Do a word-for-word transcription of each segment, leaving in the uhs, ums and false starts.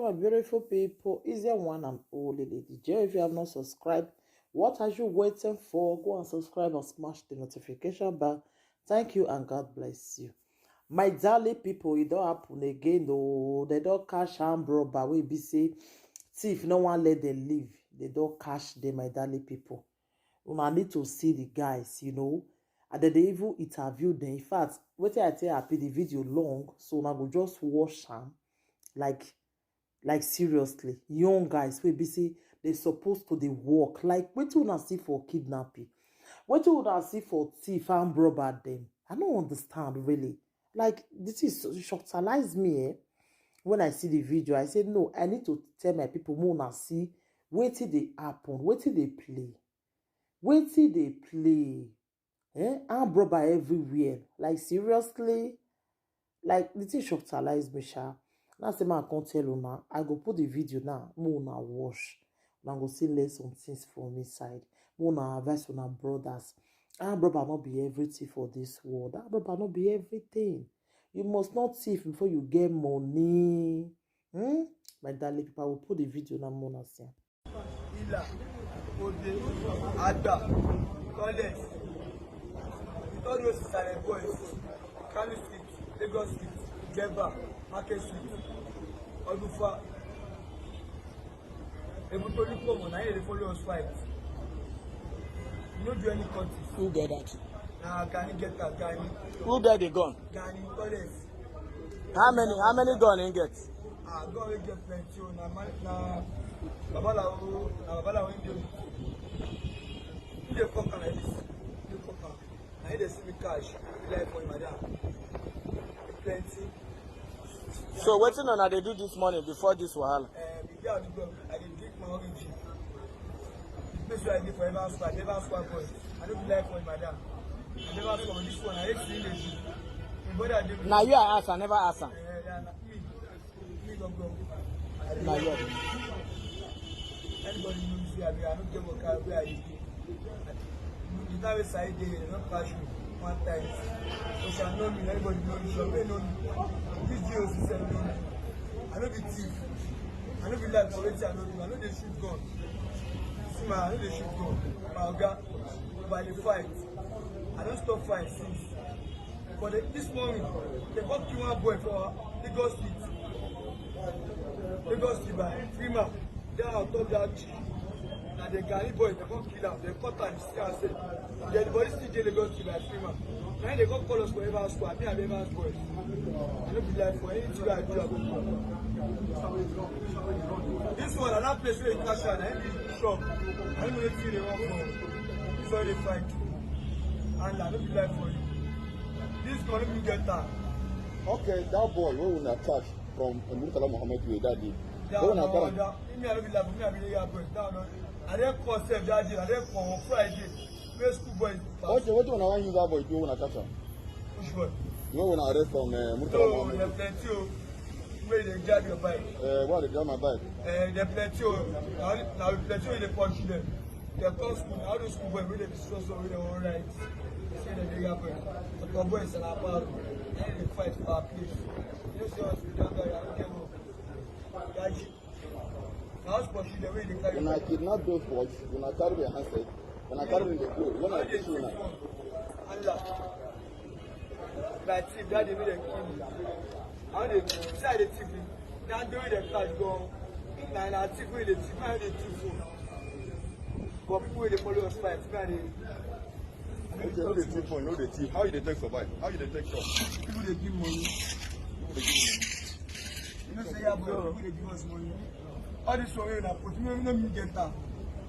My beautiful people, is there one and only Lady J. If you have not subscribed, what are you waiting for? Go and subscribe and smash the notification bell. Thank you and God bless you. My darling people, it don't happen again though. They don't catch armed robber. We be say thief, no one let them leave. They don't catch them, my darling people. Una need to see the guys, you know. And then they even interview them. In fact, what I tell happy the video long, so una go just watch am like like seriously. Young guys wey be say they supposed to dey work. Like wetin una see for kidnapping? Wetin una see for thief and robber dem? I no understand really. Like this is shocktalize me eh? When I see the video, I say no, I need to tell my people more una see wetin dey happen, wetin dey play, wetin dey play. Eh? Armed robber everywhere. Like seriously? Like the thing shocktalize me sha. Now say man come tell una, I go put the video now. More una watch. Una go see learn some things from inside. More una advice una brothers. Armed robber not be everything for this world. Armed robber not be everything. You must not thief before you get money. Hmm? My darling people, I will put the video now. More una see. Ila, Ode, Ada, Collins, with all those Isale boys, Kano Street, Lagos Street, Jeba, Market Street, Odufa, Ebutoli Pomo, na here they follow us fight. You no do any contest. Who get that? Na Gani get that, Gani. Who get the gun? Gani Collins. How many how many gun he get? Ah, God wey get plenty o. Na man, na babalawo, na babalawo him dey with. He dey fuck am like this. He dey fuck am. Na he dey see me cash. He like for him madam. Plenty. So wetin una dey do this morning before this wahala? Eh, we dey at the club. I dey drink my orange. The place where I dey for Evans Square, Evans Square boy. I no be like for him madam. I never score this one. I hate seeing the G. My brother dey. Na you I ask, I never ask am. Eh, yeah, na me. Me go go. Na you. Anybody know me say I be, I no get work where I dey do. The time wey Saheed dey, dem don catch me one time. So shall know me, everybody know me. Shall know me. This G O C sef know me. I no be thief. I no be like for wetin I no do. I no dey shoot gun. See my, I no dey shoot gun. My oga, but I dey fight. I don stop fight since. But the, this morning, they come kill one boy for Lagos Street. Lagos Street by Freeman. Down on top that tree. Na the Gani boy, they come kill am. They cut am, see am say, the body still dey Lagos Street by Freeman. Na him they come call us for Evans Square. Me and Evans boys. I no be like for anything wey I do, I go do am. This one, na that place wey you catch am, na him be shop. I no know wetin they want for. This one dey fight. And I no be like for you. This one no be get am. Okay, that boy wey una catch from Murtala Muhammad wey that day. That Wey una one, carry am? That, me, I no be like, me, I be the area boy. That one, I dey call sef that day. I dey call on Friday. Wey school boys pass. Okay, wetin una wan use that boy do wey una catch am? Which boy? Wey una arrest from, eh, Murtala No, Muhammad? There plenty o. Wey dey drive your bike. Eh, why dey drive my bike? Eh, there plenty o. Na only, na plenty wey dey pursue them. They come school, na all those school boys wey dey discuss wey dey wan write. Say dem dey area boy. But for boys na about. Na dem dey fight for our place. You know say us we don die, I no get work. Gaji. Na us pursue them wey dey carry. Una kidnap those boys, una carry their handset, una carry them dey go. When I dey see una. Allah. Na thief, that day wey dem kill me. How dey, see how dey thief me. That day wey dem catch go. Na, na thief wey dey thief, na dey thief so. But people wey dey follow us fight, na dey. Okay, no dey thief phone, no dey thief. How you dey take survive? How you dey take chop? People dey give money. People dey give money. You know say yeah, boy, people dey give us money. All this one wey una put, me no me get am.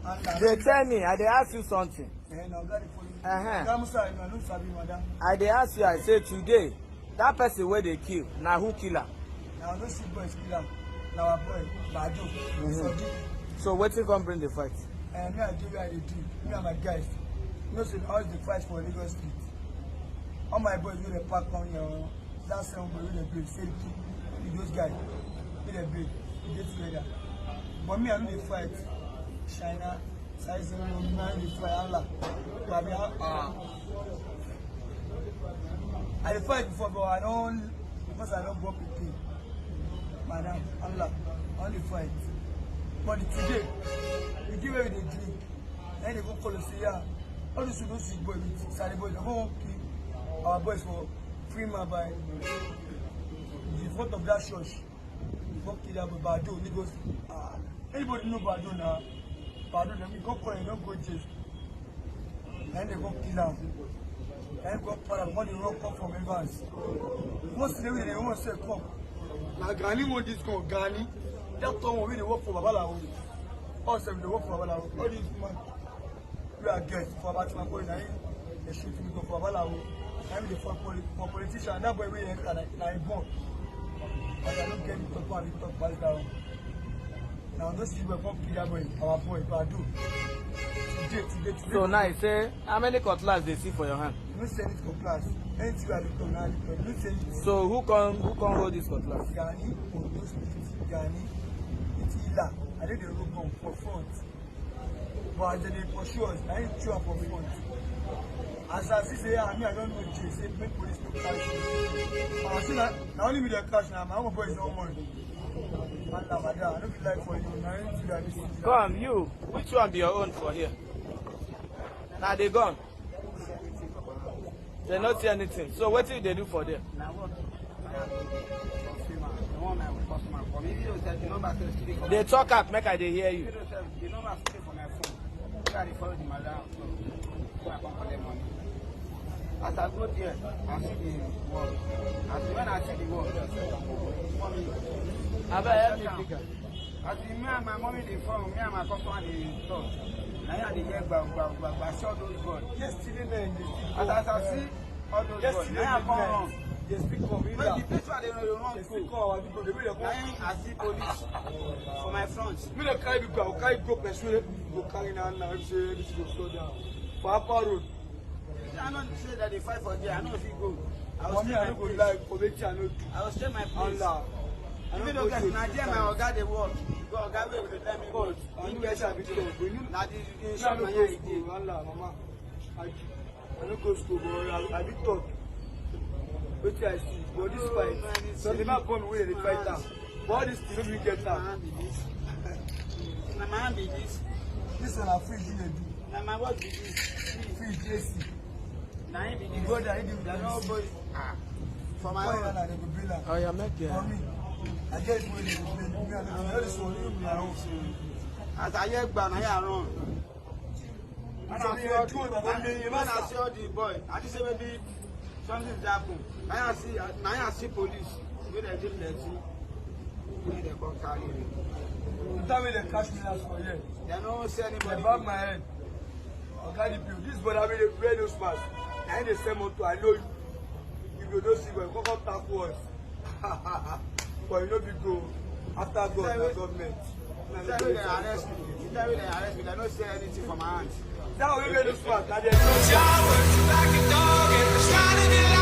And na They tell me, I dey ask you something. Eh, na oga dey follow me. Uh-huh. Oga Musa, I no sabi madam. I dey ask you, I say today, that person wey dey kill, na who kill am? Na those street boys kill am. Na our boy, Bajo. Mm-hmm. So wetin come bring the fight? Eh, me I dey where I dey do. Me and my guys. You know say I always dey fight for Lagos Street. All my boys wey dey pack come here, oh, that same boy wey dey play, same kid. Those guys wey dey play, we dey together. But me, I no dey fight. China, size zero, me, I no dey fight. Allah. But I be, ah. I dey fight before, but I don, because I don go pikin. Madam, Allah. I only fight. But today, the day wey we dey drink, na dey go call us say, yeah, all this no see boy with Sani boys. Dem go kill our boys for free man by the front of that church. Dem go kill that boy, Bado, Lagos. Ah, anybody know Bado now? Bado, dem go call him, don't go jail. And dem go kill am. And go para money run come from Evans. Once the way dem wan sell come. Na Gani want this gun, Gani. That time wey dey work for Babalawo. Us sef dey work for Babalawo. All these man wey I get for Abatima boy na him dey shoot me go for Babalawo. Na him dey for, poli- for politician. That boy wey enter na, na him born. But I no get the talk, I talk pass that one. Now, those people come kill that boy, our boy, Badu. Today, today, today. So now you say, how many cutlass they see for your hand? You no send it for class. Anything I look on, I look on. You no send it. So who can who can hold this cutlass? Gani, Ondo State, Gani, it's Ila. I think they look on for front. But as they pursue us, I ain't sure for front. As I see say, ah, me, I don't know Jay. Say, make police to catch me. But I see that, na only me dey catch now. My own boy is no more. Allah, my dad, I don't be like for you. Na him do that this thing. Come, you. Which one be your own for here? Now they gone. They not see anything. So what do they do for there? They talk up, make I dey hear you. As I go there, I see the world. As when I see the world, mommy, I bet help me bigger. As in, me and my mommy dey form, me and my customer dey talk. Na here I dey hear gba gba gba gba, see all those gun. Yesterday night, they still As as I see all those gun, na here I come run. They still come in. When the place where they run, they run go. They still come our people. They will come. Na here I see police for my front. Me dey carry people, I go carry go pursue them. Go carry now, now, say this go slow down. For Upper Road. I no say that they fight for there. I no fit go. I was Mommy, I no go lie for wetin I no do. I was stay my place. Allah. I no Even though go get do Nigeria, my oga dey work. Go oga wey dey tell me But I no wetin I be talk. We no Na the the shop na here e dey. School. Allah, mama. I, I no go school, but I, I be talk. Wetin I see, but this fight, some people come wey dey fight am. But all this thing no fit get am. Na my hand be this. Na my hand be this. This one na free you dey do. Na my work be this. Free J C. Na him be this. Brother, he dey They no go. Ah. For my Why own. Na they go bill am? Oh, yeah, make it. For me, I get it wey they go bill me. I know this one, you be my own. As I hear gba, na here I run. When I see all the, when, when I see all the boy, I just say maybe something happen. Now I see, now I see police. Wey dem dey plenty. Wey dem come carry me. The time wey dem catch me last for here, They no say they anybody. Bang my head. Oga D P O, this brother wey dey wear nose mask, na him dey sell motor. I know you. If you no see well, come come tackle us. But you no be go after God na government. Na Tell me they government. Arrest me. Tell me they arrest me. They no say anything for my hand. That one wey wear nose mask, na dem. Y'all work like a dog and trying to get